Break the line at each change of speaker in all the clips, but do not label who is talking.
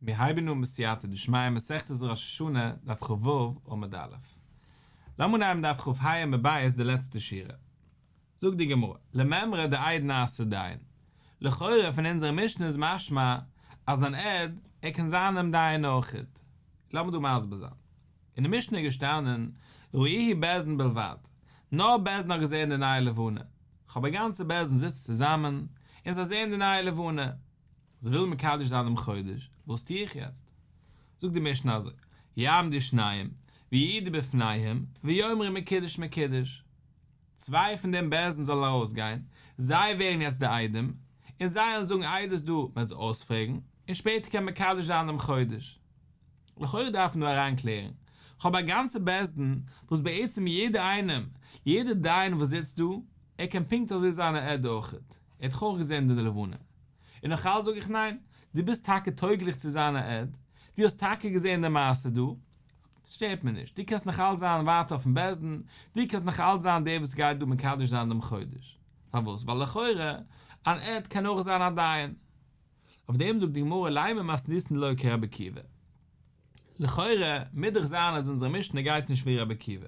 מיר הייבן אן בסייעתא דשמיא מסכת ראש השנה, דף כ"ו, עמוד א'. לאמיר נעמען דף כ"ה עמוד ב' די לעצטע שורה. זאגט די גמרא, למימרא דעד נעשה דיין. לכאורה פון אונזערע משנה איז משמע אז אן עד, ער קען זיין דעם דיין אויכעט. לאמיר דא מסביר זיין. אין די משנה איז געשטאנען, ראוהו בית דין בלבד. נאר בית דין האט געזען די נייע לבנה. כ'האב א גאנצע בית דין זיצט צוזאמען, און זיי זעען די נייע לבנה. זיי ווילן מקדש זיין דעם חודש, וואס טו איך יעצט? זאגט די משנה אזוי, יעמדו שניים, ויעידו בפניהם, ויאמרו מקודש מקודש. צוויי פון דעם בית דין זאלן ארויסגיין, זיי ווערן יעצט די עדים, און זיי וועלן זאגן עדות דא, מען וועט זיי אויספרעגן, און שפעטער קען מען מקדש זיין דעם חודש. לכאורה דארף מען דא אריינקלערן, כ'האב א גאנצע בית דין, וואס בעצם יעדער איינעם, יעדער דיין וואס זיצט דא, ער קען פונקט אזוי זיין א עד אויכעט, ער האט דאך אויך געזען די לבנה. און נאך אלץ זאג איך ניין, דו ביסט טאקע טויגליך צו זיין א עד, דו האסט טאקע געזען די מעשה דא, ס'שטערט מיר נישט, דו קענסט נאך אלץ זיין ווייטער אויפן בית דין, דו קענסט נאך אלץ זיין דער וואס גייט דא מקדש זיין דעם חודש. פארוואס? ווייל לכאורה, אן עד קען אויך זיין א דיין. אויף דעם זאגט די גמרא לימא מתניתין דלא כרבי עקיבא. לכאורה מוז דאך זיין אז אונזערע משנה גייט נישט ווי רבי עקיבא.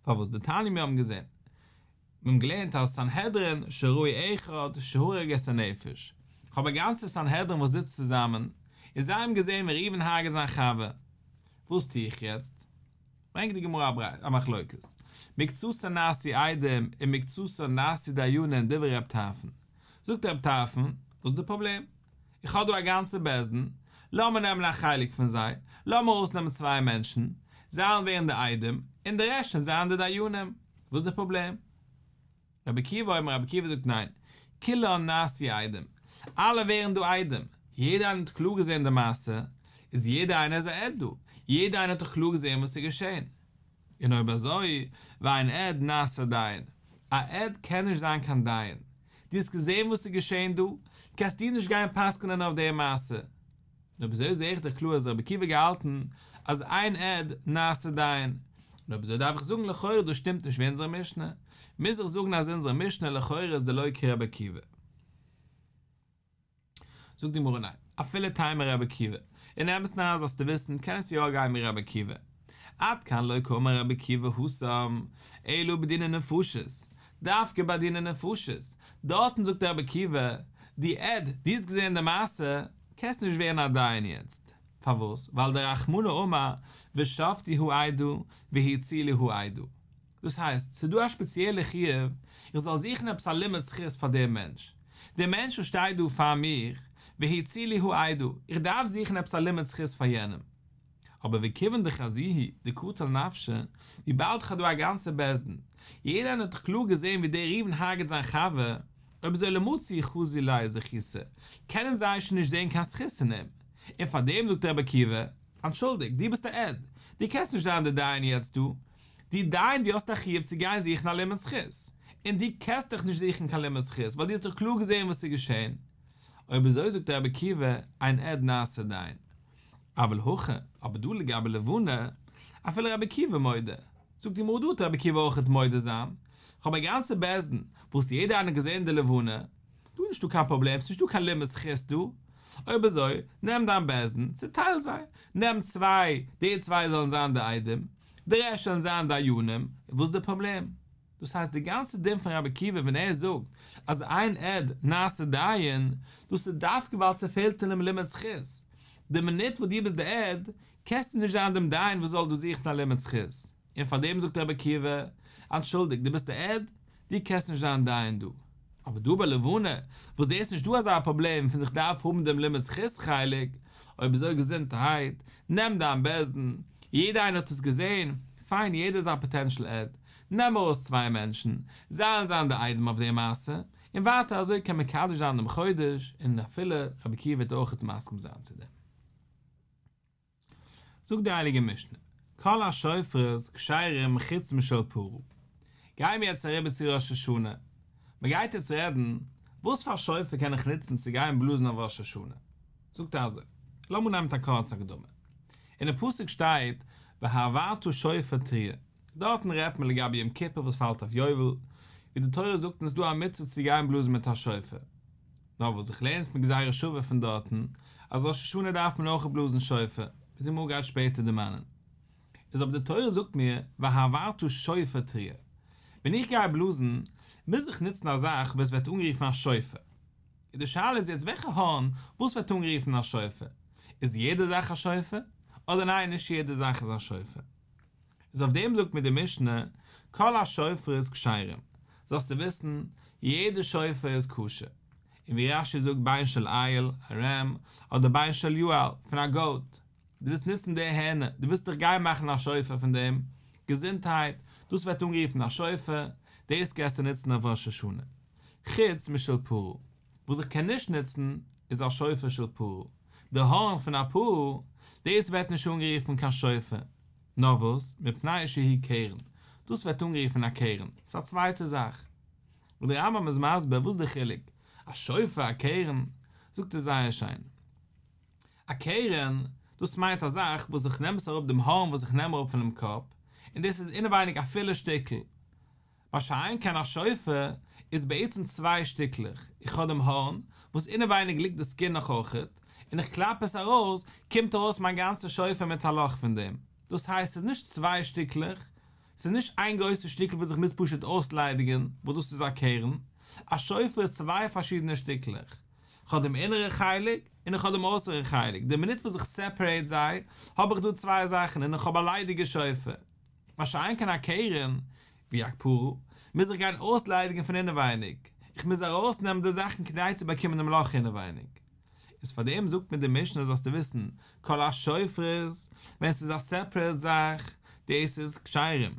פארוואס? דתניא מיר האבן געזען. מיר האבן געלערנט אז סנהדרין שראו אחד שהרג את הנפש, כ'האב א גאנצע סנהדרין וואס זיצט צוזאמען, און זיי האבן געזען ווי ראובן הרג'ט זיין חבר, וואס טו איך יעצט? ברענגט די גמרא א מחלוקת, מקצתן נעשו עדים און מקצתן נעשו דיינין דברי רב טרפון, זאגט רב טרפון, וואס איז די פראבלעם? איך האב דא א גאנצע בית דין, לאמיר נעמען א חלק פון זיי, לאמיר ארויסנעמען צוויי מענטשן, זיי וועלן ווערן די עדים, און די רעשט וועלן זיין די דיינים. וואס איז די פראבלעם? רבי עקיבא אומר, רבי עקיבא זאגט ניין, כולן נעשו עדים, אלע ווערן דא עדים, יעדער איינער האט קלאר געזען די מעשה, איז יעדער איינער איז א עד דא, יעדער איינער האט דאך קלאר געזען וואס איז געשען. און אויב אזוי, ואין עד נעשה דיין, א עד קען נישט זיין קיין דיין, דו האסט געזען וואס איז געשען דא, קענסטו נישט גיין פסק'נען אויף די מעשה. און אויב אזוי זעה איך דאך קלאר אז רבי עקיבא געהאלטן אז אין עד נעשה דיין, און אויב אזוי דארף איך זאגן לכאורה דאס שטימט נישט ווי אונזערע משנה, מוז איך זאגן אז אונזערע משנה לכאורה איז דלא כרבי עקיבא. זאגט די גמרא ניין, אפילו תימא רבי עקיבא, אין אמת'ן אריין זאלסטו וויסן קען עס יא גיין ווי רבי עקיבא, עד כאן לא קאמר רבי עקיבא התם, אלא בדיני נפשות, דווקא ביי דיני נפשות, דארטן זאגט רבי עקיבא, דו עד, דו האסט געזען די מעשה, קענסט נישט ווערן א דיין יעצט, פארוואס? ווייל דרחמנא אמר ושפטו העדה והצילו העדה. דאס הייסט, ס'איז דא א שפעציעלע חיוב איך זאל זוכן עפעס א לימוד זכות פאר דעם מענטש. דער מענטש וואס שטייט דא פאר מיר, והצילו העדה, איך דארף זוכן עפעס א לימוד זכות פאר יענעם. אבער וכיוון דחזיוהו דקטל נפשא, וויבאלד כ'האב דא א גאנצע בית דין, יעדער איינער האט דאך קלאר געזען ווי דער ראובן הרג'ט זיין חבר, אויב אזוי לא מצו חזו ליה זכותא, קענען זיי שוין נישט זען קיין זכות אין אים. און פארדעם זאגט רבי עקיבא, אנטשולדיגט, דו ביסט א עד, דו קענסט נישט זיין דער דיין יעצט דא, דו דיין דו האסט א חיוב צו גיין זוכן א לימוד זכות, און דו קענסט דאך נישט זוכן קיין לימוד זכות ווייל דו האסט דאך קלאר געזען וואס איז געשען. אויב אזוי זאגט רבי עקיבא, אין עד נעשה דיין. אבל הכא, אבער דא לגבי לבנה, אפילו רבי עקיבא מודה, זאגט די גמרא דא וועט רבי עקיבא אויכעט מודה זיין, כ'האב א גאנצע בית דין וואס יעדער איינער האט געזען די לבנה, דא איז נישטא קיין פראבלעם, ס'נישטא קיין לימוד זכות דא, אויב אזוי, נעם דיין בית דין, צוטייל זיי, נעם צוויי, די צוויי זאלן זיין די עדים, די רעשט זאלן זיין דיינים, וואס איז די פראבלעם? דאס הייסט די גאנצע דין פון רבי עקיבא ווען ער זאגט אז אין עד נעשה דיין, דאס איז דווקא ווייל ס'פעלט אינעם לימוד זכות, די מינוט וואס דו ביסט די עד, קענסטו נישט זיין דעם דיין וואס זאל דא זוכן א לימוד זכות, און פאר דעם זאגט רבי עקיבא, אנטשולדיגט דו ביסט די עד, דו קענסט נישט זיין דיין דא. אבער דא ביי לבנה, וואס דא איז נישט דא אזא פראבלעם פון איך דארף האבן דעם לימוד זכות חלק, אויב אזוי געזונטערהייט, נעם דיין בית דין, יעדער איינער האט עס געזען, פיין יעדער איז א פאטענשל עד, נעם ארויס צוויי מענטשן, זיי זאלן זיין די עדים אויף די מעשה, און ווייטער אזוי קען מען מקדש זיין דעם חודש, און אפילו רבי עקיבא וועט אויכעט מסכים זיין צו דעם. זאגט די הייליגע משנה, כל השופרות כשרים חוץ משל פרה. גייען מיר יעצט אריבער צו ראש השנה, מען גייט יעצט רעדן וואס פאר שופר קען איך נוצן צו גיין בלאזן אויף ראש השנה. זאגט ער אזוי, לאמיר נעמען א קורצע הקדמה. אין די פסוק שטייט והעברת שופר תרועה, דארטן רעדט מען לגבי יום כיפור וואס פאלט אויף יובל, ווי די תורה זאגט אונז דא א מצוה צו גיין בלאזן מיט א שופר. נאר וואס איך לערן עס מיט גזירה שווה פון דארטן, אז ראש השנה דארף מען אויך בלאזן שופר, ווי די גמרא גייט שפעטער דערמאנען. איז אבער די תורה זאגט מיר והעברת שופר תרועה, ווען איך גיי בלאזן מוז איך נוצן א זאך וואס ווערט אנגערופן א שופר, איז די שאלה איז יעצט וועלכע הארן, וואס ווערט אנגערופן א שופר, איז יעדע זאך א שופר, אדער ניין נישט יעדע זאך איז א שופר. איז אויף דעם זאגט מיר די משנה כל השופרות כשרים, זאלסטו וויסן יעדע שופר איז כשר, און ווי רש"י זאגט בין של איל, א רעם, אדער בין של יעל, פון א גאוט, דו ווילסט נוצן די הערנער, דו ווילסט דיך גיין מאכן א שופר פון דעם, געזונטהייט, דאס ווערט אנגערופן א שופר, דאס קענסטו נוצן אויף ראש השנה. חוץ משל פרה, וואס איך קען נישט נוצן איז א שופר של פרה, די הארן פון א פרה, דאס ווערט נישט אנגערופן קיין שופר, נאר וואס, מפני שהוא קרן, דאס ווערט אנגערופן א קרן, ס'איז א צווייטע זאך. און דער רמב"ם איז מסביר וואס איז די חילוק, א שופר, א קרן, זאגט ער זייער שיין. א קרן, דאס מיינט א זאך וואס איך נעם עס אראפ דעם הארן וואס איך נעם אראפ פונעם קאפ, און דאס איז אינעווייניג א פולע שטיקל. מה שאין כן א שופר איז בעצם צוויי שטיקלעך, איך האב דעם הארן, וואס אינעווייניג ליגט די סקין נאך אויכעט, און איך קלאפ עס ארויס, קומט ארויס מיין גאנצע שופר מיט א לאך פון דעם. דאס הייסט ס'איז נישט צוויי שטיקלעך, ס'איז נישט איין גרויסע שטיקל וואס איך מוז פשוט אויסליידיגן, וואס דאס איז א קרן. א שופר איז צוויי פארשידענע שטיקלעך. כ'האב דעם אינערע חלק, און איך האב דעם אויסערן חלק. די מינוט וואס איך סעפערעיט זיי, האב איך דא צוויי זאכן, און איך האב א ליידיגע שופר. מה שאין כן א קרן, ווי א פרה, מוז איך גיין אויסליידיגן פון אינעווייניג, איך מוז ארויסנעמען די זאכן כדי צו באקומען דעם לאך אינעווייניג. איז פאר דעם זאגט מיר די משנה זאלסטו וויסן, כל השופרות, ווען ס'איז א סעפערעט זאך, דאס איז כשרים,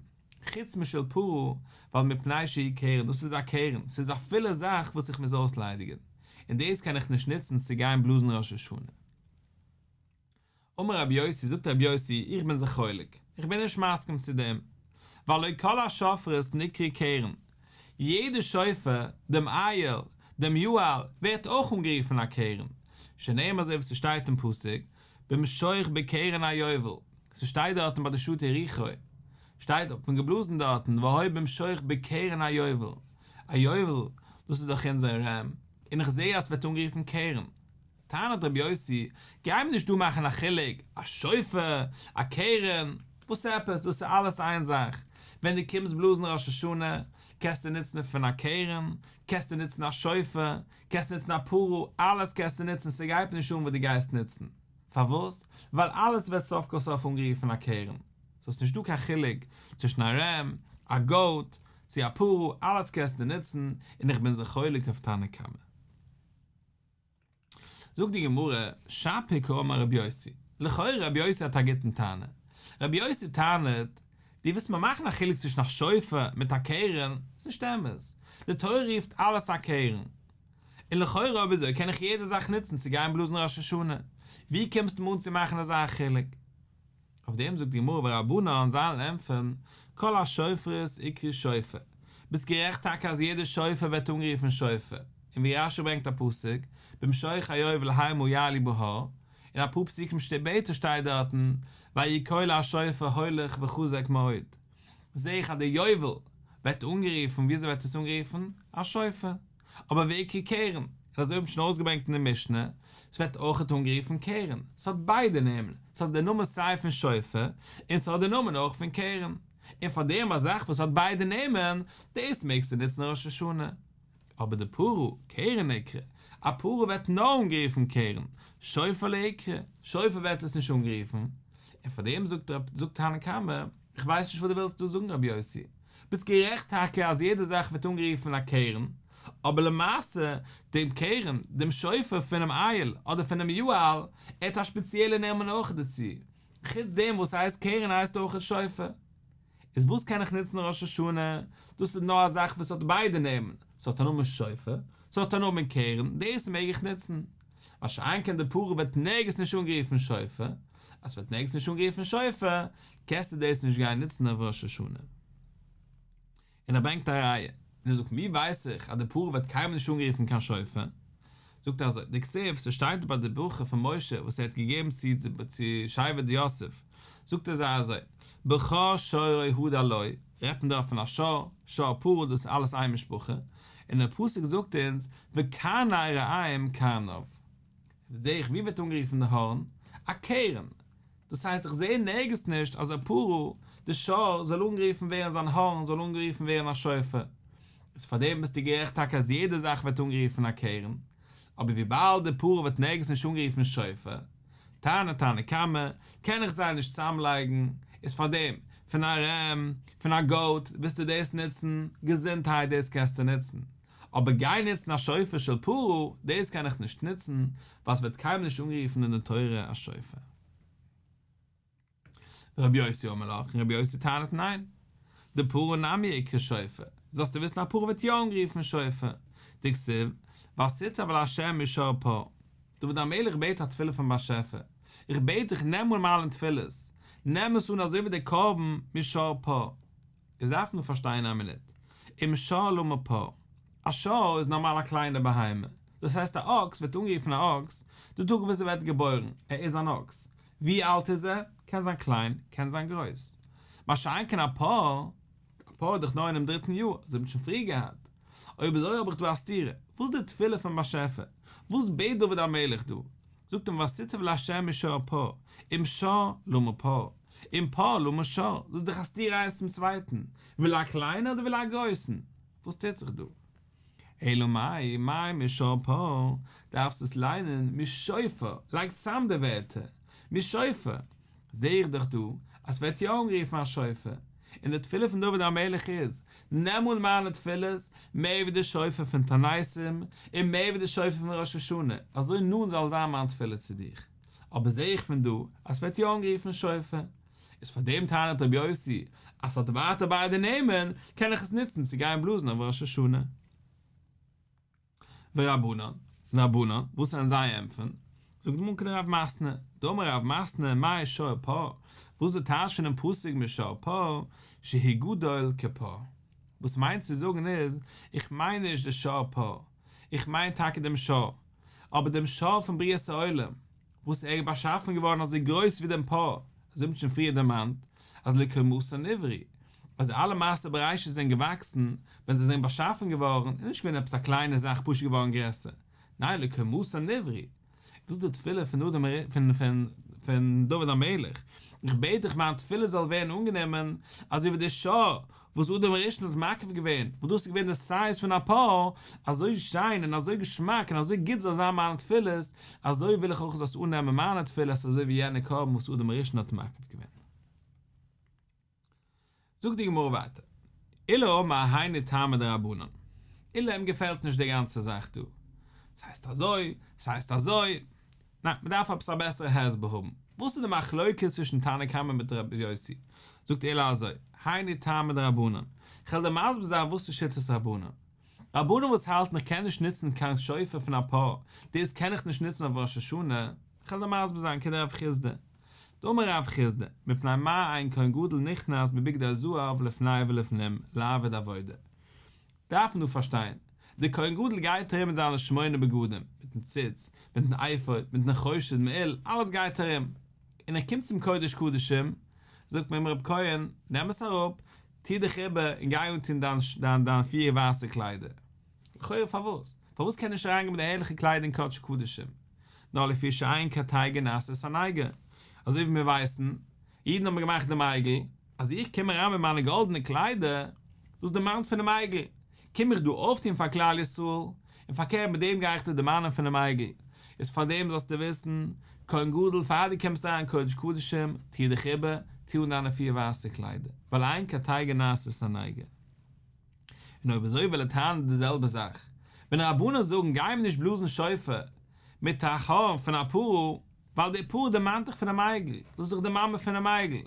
חוץ משל פרה, ווייל מפני שהיא קרן, דאס איז א קרן, ס'איז א פולע זאך וואס איך מוז אויסליידיגן, און דאס קען איך נישט נוצן צו גיין בלאזן ראש השנה. אמר רבי יוסי, זאגט רבי יוסי, איך בין זיך חולק, איך בין נישט מסכים צו דעם, והלא כל השופרות נקראו קרן, יעדע שופר, דעם איל, דעם יעל, ווערט אויך אנגערופן א קרן, שנאמר אזוי ווי ס'שטייט אין פסוק, במשוך בקרן היובל, ס'שטייט דארטן ביי די שבטי יריחו, שטייט האט מען געבלאזן דארטן, והיה במשוך בקרן היובל, א יובל, דאס איז דאך אונזער רעם, און איך זעה אז ס'ווערט אנגערופן קרן. טענה'ט רבי יוסי, גיי מיר נישט דא מאכן א חילוק, א שופר, א קרן, וואס עפעס, דאס איז אלעס איין זאך, ווען דו קומסט בלאזן ראש השנה, קענסטו נוצן פון א קרן, קענסטו נוצן א שופר, קענסט נוצן א פרה, אלעס קענסטו נוצן, ס'גייט מיר נישט אן וואס דו גייסט נוצן. פארוואס? ווייל אלעס ווערט סוף כל סוף אנגערופן א קרן. סאו ס'נישט דא קיין חילוק צווישן א רעם, א גאוט, צו א פרה, אלעס קענסטו נוצן, און איך בין זיך חולק אויף תנא קמא. זאגט די גמרא, שפיר קאמר רבי יוסי, לכאורה רבי יוסי האט א גוטן טענה, רבי יוסי טענה'ט, דו ווילסט מיר מאכן א חילוק צווישן א שופר מיט א קרן, ס'איז נישט אמת, די תורה רופט אלעס א קרן, און לכאורה אויב אזוי קען איך יעדע זאך נוצן צו גיין בלאזן ראש השנה, ווי קומסטו מיר אן צו מאכן אזא חילוק? אויף דעם זאגט די גמרא ורבנן זיי וועלן ענטפערן, כל השופרות איקרי שופר, ביסט גערעכט טאקע אז יעדע שופר ווערט אנגערופן שופר, און ווי רש"י ברענגט א פסוק, במשוך היובל המה יעלו בהר, און אפאר פסוקים שפעטער שטייט דארטן, ויהי קול השופר הולך וחזק מאוד, זעה איך אז די יובל ווערט אנגערופן, וויאזוי ווערט עס אנגערופן? א שופר. אבער ואיקרי קרן, און אזוי האט מען שוין ארויסגעברענגט אין די משנה, ס'ווערט אויכעט אנגערופן קרן, ס'האט ביידע נעמען, ס'האט די נאמען סיי פון שופר, און ס'האט די נאמען אויך פון קרן, און פאר דעם א זאך וואס האט ביידע נעמען, דאס מעגסטו נוצן ראש השנה. אבער די פרה, קרן איקרי, א פרה ווערט נאר אנגערופן קרן, שופר לא איקרי, שופר ווערט עס נישט אנגערופן, און פאר דעם זאגט זאגט תנא קמא, איך ווייס נישט וואס דו ווילסט דא זאגן רבי יוסי, ביסט גערעכט טאקע אז יעדע זאך ווערט אנגערופן א קרן, אבער למעשה דעם קרן, דעם שופר פונעם איל אדער פונעם יעל, ער האט א שפעציעלע נאמען אויך דערצו, חוץ דעם וואס ס'הייסט קרן הייסט אויך שופר. איז וואס קען איך נוצן ראש השנה? דאס איז נאר א זאך וואס האט ביידע נעמען, ס'האט א נאמען שופר, ס'האט א נאמען קרן, דאס מעג איך נוצן. מה שאין כן די פרה ווערט נערגעץ נישט אנגערופן שופר, אז ס'ווערט נערגעץ נישט אנגערופן שופר, קענסטו דאס נישט גיין נוצן אויף ראש השנה. און ער ברענגט א ראיה, און ער זאגט ווי ווייס איך אז די פרה ווערט קיינמאל נישט אנגערופן קיין שופר? זאגט ער אזוי, דכתיב, ס'שטייט ביי די ברכה פון משה וואס ער האט געגעבן צו צו שבט יוסף, זאגט ער זיי אזוי, בכור שורו הדר לו, רעדט מען דארט פון א שור, שור פרה, דאס איז אלעס איין משפחה, און און דער פסוק זאגט אונז וקרני ראם קרניו. זעה איך ווי ווערט אנגערופן די הארן? א קרן. דאס הייסט איך זעה נערגעץ נישט אז א פרה, די שור, זאל אנגערופן ווערן זיין הארן זאל אנגערופן ווערן א שופר. איז פארדעם ביסטו גערעכט טאקע אז יעדע זאך ווערט אנגערופן א קרן, אבער וויבאלד די פרה ווערט נערגעץ נישט אנגערופן שופר, טענה'ט תנא קמא, קען איך זיי נישט צוזאמלייגן, איז פארדעם, פון א רעם, פון א גאוט, ווילסטו דאס נוצן, געזונטהייט דאס קענסטו נוצן, אבער גיין נוצן א שופר של פרה, דאס קען איך נישט נוצן, ווייל ס'ווערט קיינמאל נישט אנגערופן אין די תורה א שופר. ורבי יוסי אומר לך, און רבי יוסי טענה'ט ניין, דפרה נמי איקרי שופר, זאלסטו וויסן א פרה ווערט יא אנגערופן שופר, דכתיב, ותטף לה' משור פר, דוד המלך בעט א תפילה פון באשעפער, איך בעט דיך נעם אן מיינע תפילות, נעם עס אן אזוי ווי דער קרבן משור פר. איז דארף מען פארשטיין א מינוט, אם שור למה פר, א שור איז נארמאל א קליינע בהמה, דאס הייסט א אקס ווערט אנגערופן א אקס די טאג וואס ער ווערט געבוירן, ער איז אן אקס, ווי אלט איז ער? קען זיין קליין, קען זיין גרויס. מה שאין כן א פר, א פר איז דאך נאר אינעם דריטן יאר, אזוי האט מען שוין פריער געהאט. אויב אזוי האב איך דא א סתירה, וואס איז די תפילה פון באשעפער? וואס בעט דוד המלך דא? זאגט אים ותטף לה' משור פר, אם שור למה פר, אם פר למה שור, דאס איז דאך א סתירה איינס צום צווייטן, וויל ער א קליינע אדער וויל ער א גרויסן? וואס טוט זיך דא? אלא מאי, מאי משור פר, דארפסט עס ליינען משופר, לייג צאם די ווערטער, משופר, זעה איך דאך דא אז ס'ווערט יא אנגערופן א שופר, און די תפילה פון דוד המלך איז, נעם אן מיינע תפילות מער ווי די שופר פון תעניתים, און מער ווי די שופר פון ראש השנה, אזוי נאנט זאל זיין מיין תפילה צו דיך. אבער זעה איך פון דא אז ס'ווערט יא אנגערופן שופר, איז פאר דעם טענה'ט רבי יוסי אז ס'האט ווייטער ביידע נעמען, קען איך עס נוצן צו גיין בלאזן אויף ראש השנה. ורבנן, און רבנן, וואס וועלן זיי ענטפערן? זאגט די גמרא כדרב מתנה, דאמר רב מתנה מאי שור פר, וואס איז די טייטש פונעם פסוק משור פר, שהוא גדול כפר? וואס מיינט צו זאגן איז, איך מיין נישט די שור פר, איך מיין טאקע דעם שור, אבער דעם שור פון בריאת העולם, וואס ער איז באשאפן געווארן אזוי גרויס ווי דעם פר, אזוי האט מען שוין פריער דערמאנט, אז לקומתן נבראו, אז אלע מעשה בראשית זענען געוואקסן ווען זיי זענען באשאפן געווארן, איז נישט געווען עפעס א קליינע זאך פשוט געווארן גרעסער, ניין לקומתן נבראו, דאס איז די תפילה פון אדם פון פון פון דוד המלך, איך בעט דיך מיין תפילה זאל ווערן אנגענומען, אזוי ווי די שור וואס אדם הראשון האט מקריב געווען, וואס דאס איז געווען די סייז פון א פר, אזוי שיין און אזוי געשמאק און אזוי גוט זאל זיין מיינע תפילות, אזוי וויל איך אויך זאלסט אננעמען מיינע תפילות אזוי ווי יענע קרבן וואס אדם הראשון האט מקריב געווען. זאגט די גמרא ווייטער, עולא אמר היינו טעמא דרבנן, עולא אים געפעלט נישט די גאנצע זאך דא, ס'הייסט אזוי, ס'הייסט אזוי, ניין, מ'דארף עפעס א בעסערע הסבר האבן, וואס איז די מחלוקת צווישן תנא קמא מיט רבי יוסי? זאגט עולא אזוי, היינו טעמא דרבנן, כ'וועל דיר מסביר זיין וואס איז שיטת רבנן. רבנן וואס האלטן איך קען נישט נוצן קיין שופר פון א פר, דאס קען איך נישט נוצן אויף ראש השנה, כ'וועל דיר מסביר זיין כדרב חסדא. דאמר רב חסדא, מפני מה אין כהן גדול נכנס בבגדי זהב לפני ולפנים לעבוד עבודה. דארף מען דא פארשטיין, דער כהן גדול גייט ארום מיט זיינע שמונה בגדים, מיטן ציץ, מיטן אפוד, מיטן נחושת מעיל, אלעס גייט ארום. און ער קומט צום קודש קדשים, זאגט מען אים רב כהן, נעם עס אראפ, טו דיך איבער און גיי אנטון דיין דיין דיין פיר ווייסע קליידער. לכאורה פארוואס? פארוואס קען ער נישט אריינגיין מיט די הערליכע קליידער אין קדש קדשים? נאר לפי שאין קטיגור נעשה סניגור. אזוי ווי מיר ווייסן, אידן האבן געמאכט דעם עגל, אז איך קום אריין מיט מיינע גאלדענע קליידער, דאס דערמאנט פונעם עגל, קום איך דא אויפטון פאר כלל ישראל, און פארקערט מיט דעם גיי איך דיר דערמאנען פונעם עגל, איז פאר דעם זאלסטו וויסן, כהן גדול פאר דו קומסט אריין קודש קדשים, טו דיך איבער, טו אן דיינע פיר ווייסע קליידער, ווייל אין קטיגור נעשה סניגור. און אויב אזוי וויל ער טענה'ן די זעלבע זאך, ווען רבנן זאגן גיי מיר נישט בלאזן שופר מיט א הארן פון א פרה, ווייל די פרה דערמאנט דיך פונעם עגל, דאס איז דאך די מאמע פונעם עגל,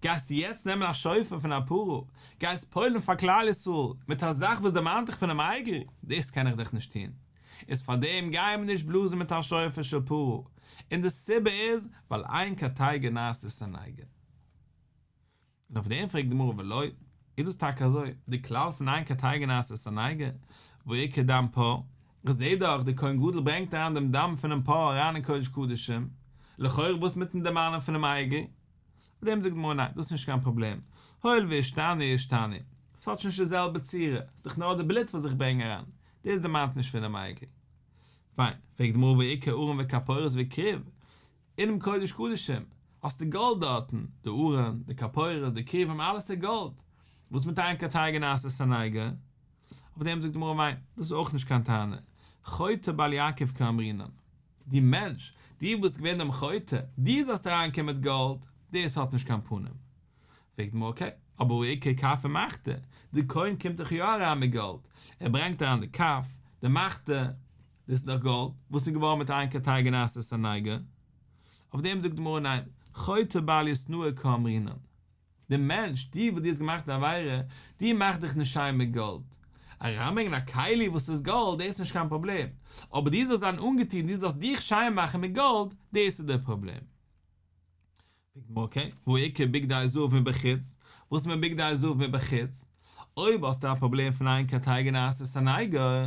גייסטו יעצט נעמען א שופר פון א פרה, גייסט פועל'ן פאר כלל ישראל מיט א זאך וואס דערמאנט דיך פונעם עגל, דאס קען איך דאך נישט טון, איז פארדעם גייען מיר נישט בלאזן מיט א שופר של פרה, און די סיבה איז ווייל אין קטיגור נעשה סניגור. און אויף דעם פרעגט די גמרא ולא, איז דאס טאקע אזוי, די כלל פון אין קטיגור נעשה סניגור, והא איכא דם פר, איך זעה דאך די כהן גדול ברענגט אריין דעם דם פונעם פר אריין אין קודש קדשים, לכאורה וואס מיטן דערמאנען פונעם עגל? אויף דעם זאגט די גמרא ניין, דאס איז נישט קיין פראבלעם, הואיל ואישתני אישתני. ס'האט שוין נישט די זעלבע צורה, ס'איז דאך נאר די בלוט וואס איך ברענג אריין, דאס דערמאנט נישט פונעם עגל. פיין, פרעגט די גמרא והא איכא ארון וכפורת וכרוב, אינעם קודש קדשים האסטו גאלד דארטן, די ארון, די כפורת, די כרובים אלעס איז גאלד, וואס מיט אין קטיגור נעשה סניגור? אויף דעם זאגט די גמרא ניין, דאס איז אויך נישט קיין טענה, חוטא בל יעקב קאמרינן, דו מענטש, דו ביסט געווען דעם חוטא, דו זאלסט אריינקומען מיט גאלד, דאס האט נישט קיין פנים. פרעגט די גמרא אקעי, אבער והא איכא כף ומחתה, די כהן קומט דאך יא אריין מיט גאלד, ער ברענגט אריין די כף, די מחתה, דאס איז דאך גאלד, וואס איז געווארן מיט אין קטיגור נעשה סניגור? אויף דעם זאגט די גמרא ניין, חוטא בל יתנאה קאמרינן, די מענטש, דו וואס דו האסט געמאכט די עבירה, דו מאך דיך נישט שיין מיט גאלד. אריינברענגען א כלי וואס איז גאלד, דאס איז נישט קיין פראבלעם, אבער דו זאלסט זיין אנגעטון, דו זאלסט דיך שיין מאכן מיט גאלד, דאס איז דער פראבלעם. זאגט די גמרא אקעי, והא איכא בגדי זהב מבחוץ, וואס מיט בגדי זהב מבחוץ? אויב האסטו א פראבלעם פון אין קטיגור נעשה סניגור,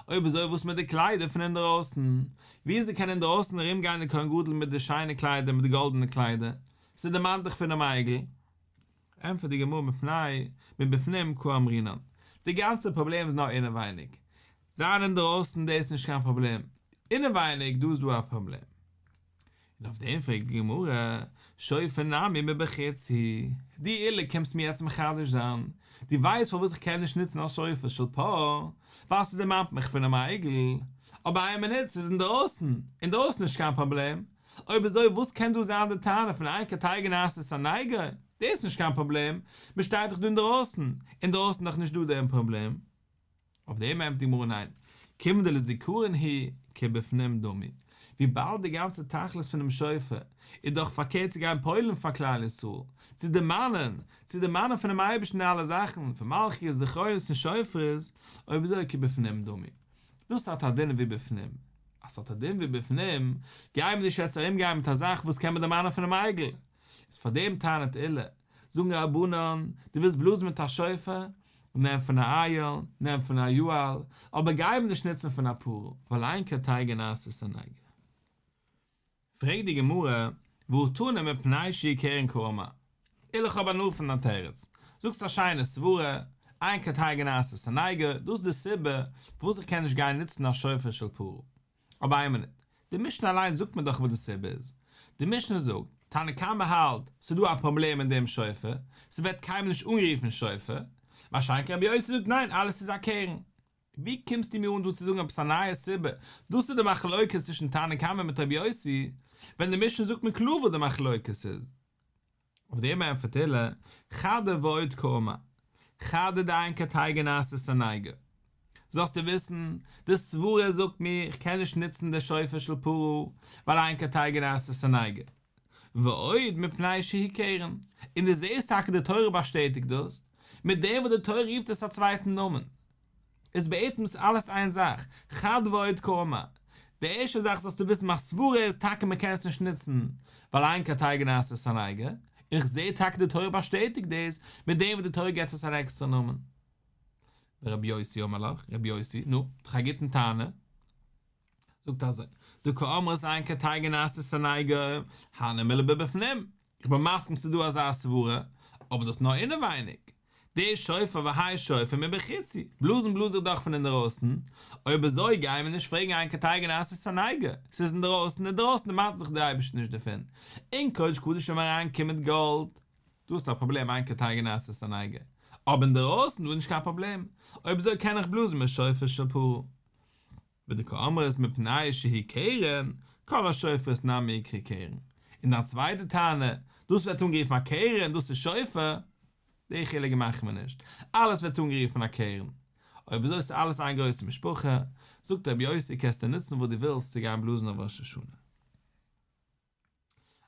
אויב אזוי וואס מיט די קליידער פון אינדערויסן? וויאזוי קען אינדערויסן ארום גיין די כהן גדול מיט די שיינע קליידער מיט די גאלדענע קליידער? ס'דערמאנט דיך פונעם עגל. ענטפערט די גמרא מפני מבפנים קאמרינן, די גאנצע פראבלעם איז נאר אינעווייניג, זיין אינדערויסן דאס איז נישט קיין פראבלעם, אינעווייניג דא איז דא א פראבלעם. און אויף דעם פרעגט די גמרא, שופר נמי מבחוץ הוא, דו עולא קומסט מיר יעצט מחדש זיין, דו ווייסט פארוואס איך קען נישט נוצן א שופר של פר, ווייל ס'דערמאנט מיך פונעם עגל, אבער איין מינוט ס'איז אינדערויסן, אינדערויסן נישט קיין פראבלעם, אויב אזוי וואס קען דא זיין די טענה פון אין קטיגור נעשה סניגור, דאס איז נישט קיין פראבלעם, מ'שטייט דאך דא אינדערויסן, אינדערויסן דאך נישט דא דעם פראבלעם. אויף דעם ענטפערט די גמרא ניין, כיוון דלזכרון הוא כבפנים דמי, וויבאלד די גאנצע תכלית פונעם שופר איז דאך פארקערט צו גיין פועל'ן פאר כלל ישראל, צו דערמאנען, צו דערמאנען פונעם אייבערשטן די אלע זאכן, פון מלכיות, זכרונות און שופרות, אויב אזוי כבפנים דמי. דאס האט א דין ווי בפנים. אז ס'האט א דין ווי בפנים, גייען מיר נישט יעצט ארום גיין מיט א זאך וואס קען מען דערמאנען פונעם עגל. איז פאר דעם טענה'ט עולא, זאגן רבנן, דו ווילסט בלאזן מיט א שופר? נעם פון א איל, נעם פון א יעל, אבער גיי מיר נישט נוצן פון א פרה, ווייל אין קטיגור נעשה סניגור. פרעגט די גמרא, והא תנא מפני שהוא קרן קאמר, עולא איך האב הנאה פון דיין תירוץ, זאגסט א שיינע סברה, אין קטיגור נעשה סניגור, דאס איז די סיבה פארוואס איך קען נישט גיין נוצן א שופר של פרה. אבער איין מינוט, די משנה אליין זאגט מיר דאך וואס די סיבה איז. די משנה זאגט, תנא קמא האלט, ס'איז דא א פראבלעם אין דעם שופר, ס'ווערט קיינמאל נישט אנגערופן שופר, מה שאין כן רבי יוסי זאגט ניין אלעס איז א קרן. ווי קומסטו מיר אן דא צו זאגן עפעס א נייע סיבה, דאס איז די מחלוקת צווישן תנא קמא מיט רבי יוסי, ווען די משנה זאגט מיר קלאר וואס די מחלוקת איז. אויף דעם ענטפערט עולא, חדא ועוד קאמר, חדא דאין קטיגור נעשה סניגור. זאלסטו וויסן, די סברה זאגט מיר איך קען נישט נוצן די שופר של פרה, ווייל אין קטיגור נעשה סניגור. ועוד מפני שהוא קרן, און דו זעסט טאקע די תורה באשטעטיגט דאס, מיט דעם וואס די תורה רופט עס א צווייטן נאמען. איז בעצם איז אלעס איין זאך, חד ועוד קאמר. די ערשטע זאך זאלסטו וויסן מיין סברה איז טאקע מען קען עס נישט נוצן ווייל אין קטיגור נעשה סניגור, און איך זעה טאקע די תורה באשטעטיגט דאס מיט דעם וואס די תורה געבט עס אן עקסטערע נאמען. ורבי יוסי אמר לך, רבי יוסי, נו, דאך א גוטן טענה. זאגט אזוי, דקאמרת אין קטיגור נעשה סניגור, הני מילי בבפנים, איך בין מסכים ס'איז דא אזא סברה, אבער דאס נאר אינעווייניג. די שופר והאי שופר מבחוץ הוא, בלאזן בלאז איך דאך פון אינדערויסן, אויב אזוי גייען מיר נישט פרעגן אין קטיגור נעשה סניגור, ס'איז אינדערויסן, אינדערויסן דערמאנט זיך דער אייבערשטער נישט דערפון, אין קודש קדשים אריין קומט גאלד, דא האסטו א פראבלעם אין קטיגור נעשה סניגור, אבער אינדערויסן דא איז נישט קיין פראבלעם, אויב אזוי קען איך בלאזן מיט שופר של פרה. ודקאמרת מפני שהוא קרן, כל השופרות נמי איקרי קרן. און דיין צווייטע טענה, דאס ווערט אנגערופן א קרן, דאס איז שופר, די חילוק מאכן מיר נישט, אלעס ווערט אנגערופן א קרן. אויב אזוי איז אלעס איין גרויסע משפחה, זאגט רבי יוסי קענסטו נוצן וואס דו ווילסט צו גיין בלאזן אויף ראש השנה.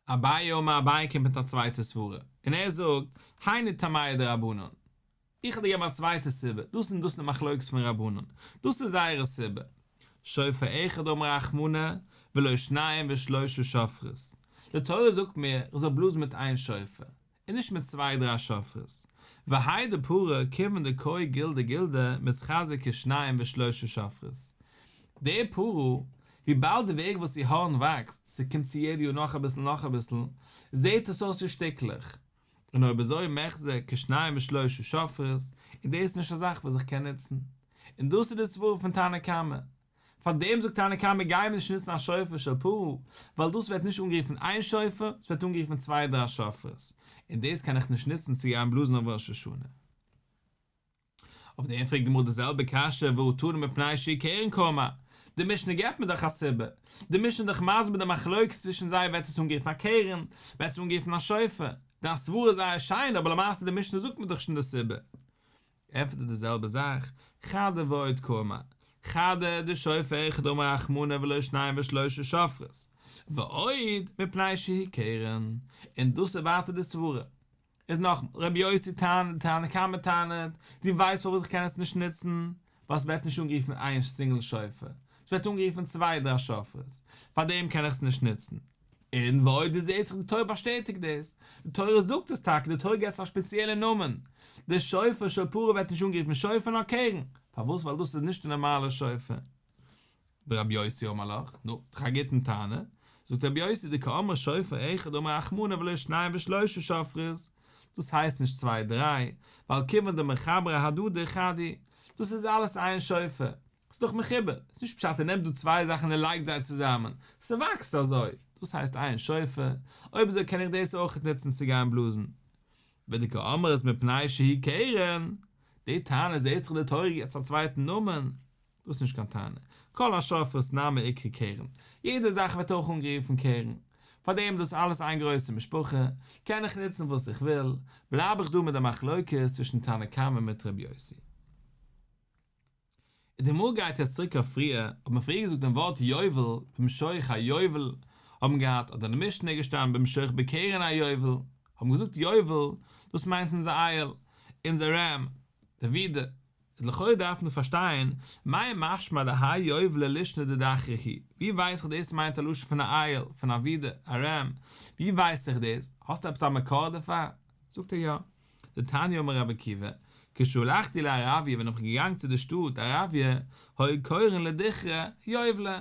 אביי אמר אביי קומט מיט א צווייטע סברה, און ער זאגט, היינו טעמייהו דרבנן. איך האב דיר געגעבן א צווייטע סיבה, דאס און דאס איז די מחלוקת פון רבנן, דאס איז זייערע סיבה. שופר אחד אמר רחמנא, ולא שניים ושלושה שופרות. די תורה זאגט מיר איך זאל בלאזן מיט איין שופר, און נישט מיט צוויי דריי שופרות. והאי דפרה כיוון דקאי גולדא גולדא מיתחזי כשניים ושלושה שופרות. די פרה, וויבאלד די וועג וואס איר הארן וואקסט, ס'קומט צו יעדע יאר נאך אביסל נאך אביסל, זעהט עס אויס ווי שטיקלעך. און אויב אזוי מיחזי כשניים ושלושה שופרות, און דאס איז נישט א זאך וואס איך קען נוצן. און דאס איז די סברא פון תנא קמא. פאר דעם זאגט תנא קמא גייען מיר נישט נוצן א שופר של פרה, ווייל דאס ווערט נישט אנגערופן איין שופר, עס ווערט אנגערופן צוויי דריי שופרות, און דאס קען איך נישט נוצן צו גיין בלאזן אויף ראש השנה. אויף דעם פרעגט די גמרא די זעלבע קשיא והא תנא מפני שהוא קרן קאמר, די משנה געבט מיר דאך א סיבה, די משנה איז דאך מסביר די מחלוקת צווישן זיי ווערט עס אנגערופן א קרן, ווערט עס אנגערופן א שופר, דיין סברא איז זייער שיין אבער למעשה די משנה זאגט מיר דאך שוין די סיבה. ענטפערט ער די זעלבע זאך, חדא ועוד קאמר, חדא דשופר אחד אמר רחמנא ולא שניים ושלושה שופרות, ועוד מפני שהוא קרן, און דאס איז ווייטער די סברא. איז נאכאמאל, רבי יוסי טענה'ט, תנא קמא טענה'ט, דו ווייסט פארוואס איך קען עס נישט נוצן? ווייל ס'ווערט נישט אנגערופן איין סינגל שופר, ס'ווערט אנגערופן צוויי דריי שופרות, פארדעם קען איך עס נישט נוצן. און ועוד דו זעסט דאך די תורה באשטעטיגט דאס, די תורה זאגט עס טאקע, די תורה געבט עס א שפעציעלע נאמען, די שופר של פרה ווערט נישט אנגערופן שופר נאר קרן, פארוואס? ווייל דאס איז נישט די נארמאלע שופר. ורבי יוסי אמר לך, נו, דאך א גוטן טענה, זאגט רבי יוסי דקאמר שופר אחד אמר רחמנא ולא שניים ושלושה שופרות, דאס הייסט נישט צוויי דריי, ווייל כיוון דמחברי אהדדי חד הוא, דאס איז אלעס איין שופר, ס'איז דאך מחובר, ס'איז נישט פשט ער נעמט דא צוויי זאכן און ער לייגט זיי צוזאמען, ס'וואקסט אזוי, דאס הייסט איין שופר, אויב אזוי קען איך דאס אויכעט נוצן צו גיין בלאזן. ודקאמרת מפני שהוא קרן, די טענה זעהט זיך די תורה גיבט עס א צווייטן נאמען, דאס איז נישט קיין טענה, כל השופרות נמי איקרי קרן, יעדע זאך ווערט אויך אנגערופן קרן, פארדעם איז דאס אלעס איין גרויסע משפחה, קען איך נוצן וואס איך וויל, בלייב איך דא מיט די מחלוקת צווישן תנא קמא מיט ר' יוסי. און די גמרא גייט יעצט צוריק אויף פריער, האט מען פריער געזאגט דעם ווארט יובל במשוך היובל האט מען געהאט, אדער אין די משנה איז געשטאנען במשוך בקרן היובל, האט מען געזאגט יובל, דאס מיינט אונזער איל, אונזער רעם, די ווידער, איז לכאורה דארף מען פארשטיין, מאי משמע דהאי יובלא לישנא דדכרא הוא, ווי ווייס איך דאס מיינט א לשון פון א איל, פון א ווידער, א רעם, ווי ווייס איך דאס, האסטו עפעס א מקור דערפאר? זאגט ער יא. דתניא אמר רבי עקיבא, כשהלכתי לערביה ווען איך בין געגאנגען צו די שטאט ערביה, היו קורין לדכרא יובלא,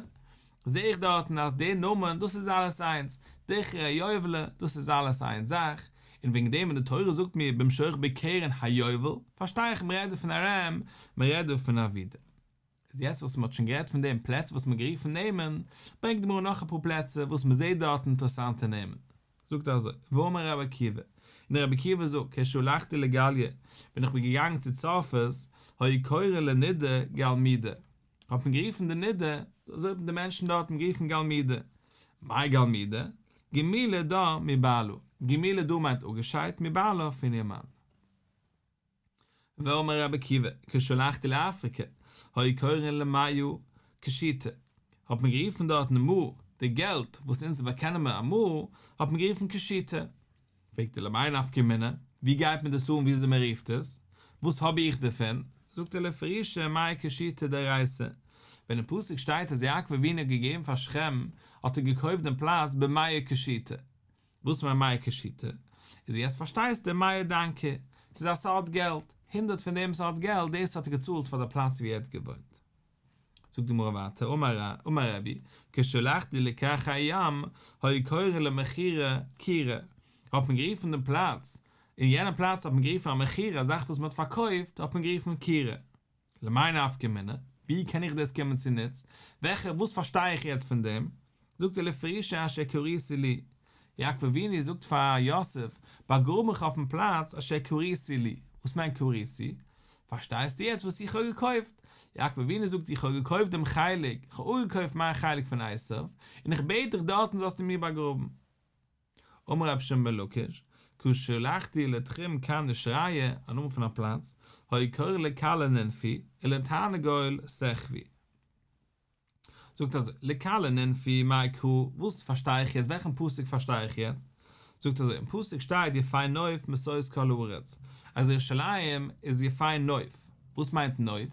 זעה איך דארטן אז די נאמען דאס איז אלעס איינס, דכרא יובלא דאס איז אלעס איין זאך, און וועגן דעם ווען די תורה זאגט מיר במשוך בקרן היובל, פארשטיי איך מ'רעדט דא פון א רעם, מ'רעדט דא פון א ווידער. איז יעצט וואס מ'האט שוין גערעדט פון דעם פלעצער וואס מ'האט גערופן נעמען, ברענגט די גמרא נאך אפאר פלעצער וואס מ'זעט דארטן אינטערעסאנטע נעמען. זאגט ער אזוי, ואמר רבי עקיבא, און רבי עקיבא זאגט, כשהלכתי לגליא, ווען איך בין געגאנגען צו צרפת, היו קורין לנידה גלמידה, האט מען גערופן די נידה, אזוי האבן די מענטשן דארטן גערופן גלמידה. מאי גלמידה? גמילה דה מבעלה, גמילה דה מיינט אפגעשיידט, מבעלה פון איר מאן. ואמר רבי עקיבא, כשהלכתי לאפריקה, היו קורין למאה קשיטה, האט מען גערופן דארטן מעה, די געלט וואס אונז קענען מיר א מעה, האט מען גערופן קשיטה. פרעגט ער למאי נפקא מינה, ווי גייט מיר דאס אן וויאזוי מען רופט עס, וואס האב איך דערפון? זאגט ער לפרושי מאה קשיטה דאורייתא, ווען אין פסוק שטייט אז יעקב אבינו האט געגעבן פאר שכם, האט ער געקויפט דעם פלאץ במאה קשיטה, וואס מיינט מאה קשיטה? איז יעצט פארשטייסטו מאה דנקי, ס'איז א סארט געלט, הונדרעט פון דעם סארט געלט, דאס האט ער געצאלט פאר די פלאץ ווי ער האט געוואוינט. זאגט די גמרא ווייטער, אמר אמר רבי, כשהלכתי לכרכי הים, היו קורין למכירה כירה, האט מען גערופן דעם פלאץ, אין יענעם פלאץ האט מען גערופן א מכירה, א זאך וואס מען האט פארקויפט, האט מען גערופן כירה. למאי נפקא מינה? ווי קען איך דאס קומען צו נוץ? וועלכע, וואס פארשטיי איך יעצט פון דעם? זאגט ער לפרושי אשר כריתי לי. יעקב אבינו זאגט פאר יוסף, באגראב מיך אויפן פלאץ אשר כריתי לי. וואס מיינט כריתי? פארשטייסטו יעצט וואס איך האב געקויפט? יעקב אבינו זאגט איך האב געקויפט דעם חלק, איך האב אפגעקויפט מיין חלק פון עשיו, און איך בעט דיך דארטן זאלסטו מיר באגראבן. אמר רבי שמעון בן לקיש, כשהלכתי לתחום קרני שריא, א נאמען פון א פלאץ, היו קורין לכלה נינפי, ולתרנגול סחבי. זאגט אזוי, לכלה נינפי מאי קרא, וואס פארשטיי איך יעצט, וועלכן פסוק פארשטיי איך יעצט? זאגט אזוי, אין פסוק שטייט יפה נוף משוש כל הארץ, אז ירושלים איז יפה נוף, וואס מיינט נוף?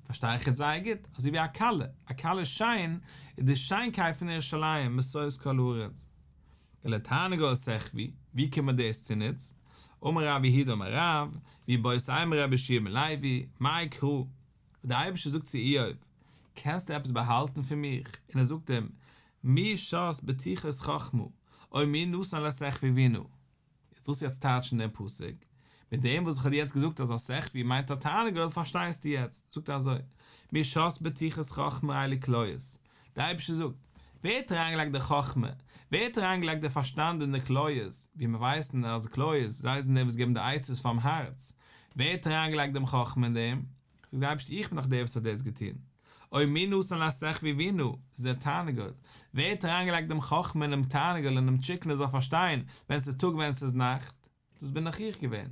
פארשטיי איך יעצט זייער גוט, אזוי ווי א כלה, א כלה איז שיין, איז די שיינקייט פון ירושלים משוש כל הארץ. ולתרנגול סחבי, ווי קומט מיר דאס צוניץ? אמר רב יהודה אמר רב, ואיבעית אימא רבי יהושע בן לוי, מאי קרא, דער אייבערשטער זאגט צו איוב, קענסטו עפעס באהאלטן פון מיך? און ער זאגט אים, מי שת בטיחות חכמה, או מי נתן לשכוי בינה? וואס יעצט טייטשן דעם פסוק? מיט דעם וואס איך האב דיר יעצט געזאגט אז הסחבי מיינט א תרנגול פארשטייסטו יעצט? זאגט ער אזוי, מי שת בטיחות חכמה אלו כליות, דער אייבערשטער זאגט, ווער האט אריינגעלייגט די חכמה, ווער האט אריינגעלייגט די פארשטאנד אין די כליות, ווי מיר ווייסן אז כליות, זיי זענען די וואס געבן די עצות פאר'ן הארץ, ווער האט אריינגעלייגט דעם חכמה אין דעם? זאגט דער אייבערשטער איך בין דאך דער וואס האט דאס געטון. או מי נתן להשכוי בינה, זה תרנגול, ווער האט אריינגעלייגט דעם חכמה אינעם תרנגול אינעם טשיקן ער זאל פארשטיין ווען ס'איז טאג ווען ס'איז נאכט, דאס בין דאך איך געווען.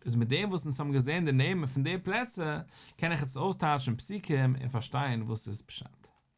איז מיט דעם וואס אונז האבן געזען די נעמען פון די פלעצער, קען איך יעצט אויסטייטשן פסוקים און פארשטיין וואס איז פשט.